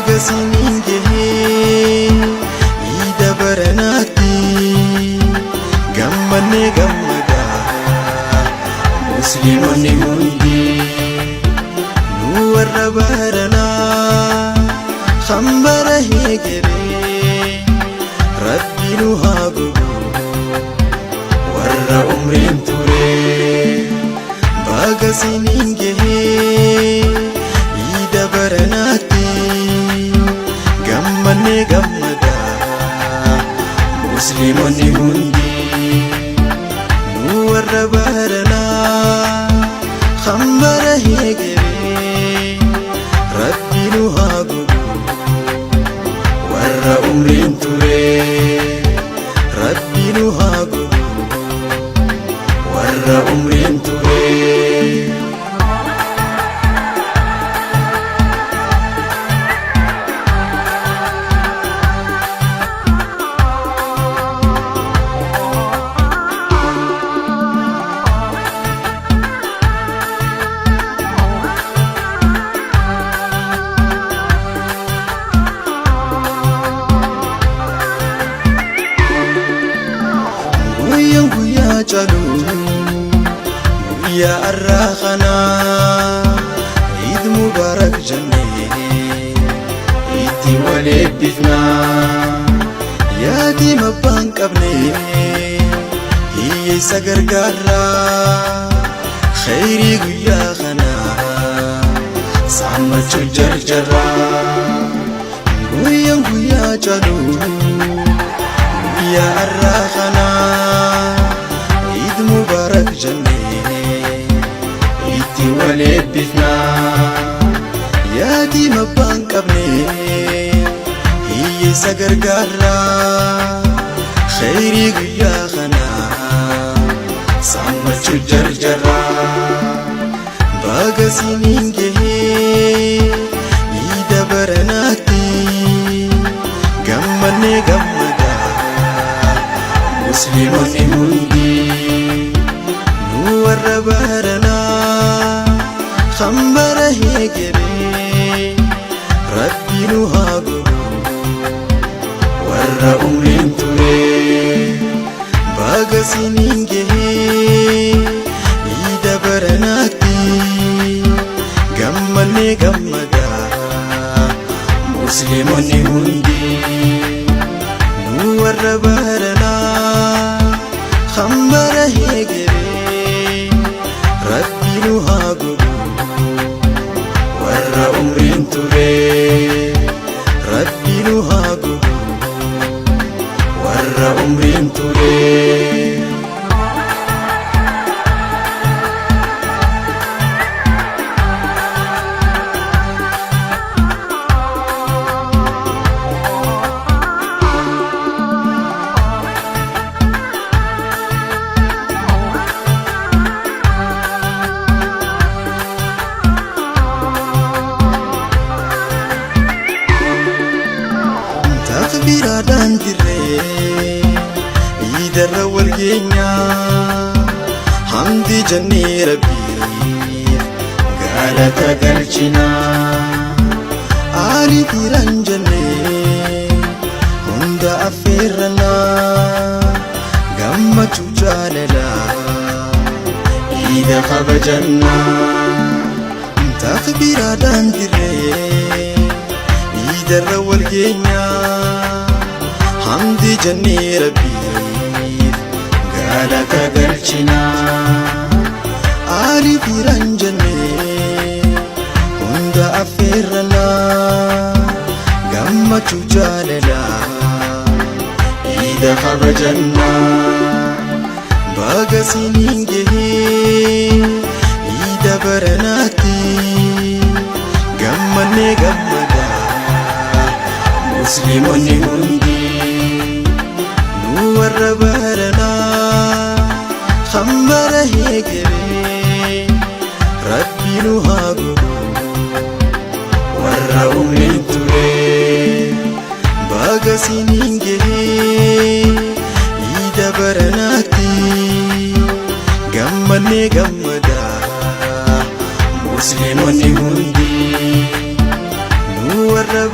Baga siniin gahee iida baranaatti gammannee gammadaa musliimonni hundi nu warra baranaa kan bara heegeree rabbi nu haa godhu warra umriin ture baga siniin gahee iida baranaatti gammannee gammadaa musliimonni hundi nu warra baranaa kan bara heegeree rabbi nu haa godhu warra umriin ture rabbi nu haa godhu warra umriin ture. Guyyaan guyyaa caalu guyyaa har'aa kanaa Iid Mubaarak jennee itti wal eebbifnaa yaatii abbaan qabne hiyyeessa gargaarraa khayrii guyyaa kanaa saammachuu jarjarraa guyyaan guyyaa caalu guyyaa har'aa kanaa Iid Mubaarak jennee itti wal eebbifnaa yaatii abbaan qabne hiyyeessa gargaarraa khayrii guyyaa kanaa saammachuu jarjarraa baga siniin gahee iida baranaatti gammannee gammadaa musliimonni hundi nu warra baranaa kan bara heegeree rabbi nu haa godhu warra umriin ture baga siniin gahee iida baranaatti gammannee gammadaa musliimonni hundi nu warra baranaa kan bara heegeree rabbi nu haa godhu warra umriin ture rabbi nu haa godhu warra umriin ture. Takbiraadhaan dirree iidarra wal geenyaa hamdi jennee rabbiif galata galchinaa aalii firan jennee hunda affeerranaa gammachuu jaalalaa iida kabajannaa takbiraadhaan dirree iidarra wal geenyaa hamdi jennee rabbiif galata galchinaa aalii firan jennee hunda affeerranaa gammachuu jaalalaa iida kabajannaa baga siniin gahee iida baranaatti gammannee gammadaa musliimonni hundi nu warra baranaa kan bara heegeree rabbi nu haa godhu warra umriin ture baga siniin gahee iida baranaatti gammannee gammadaa musliimonni hundi nu warra.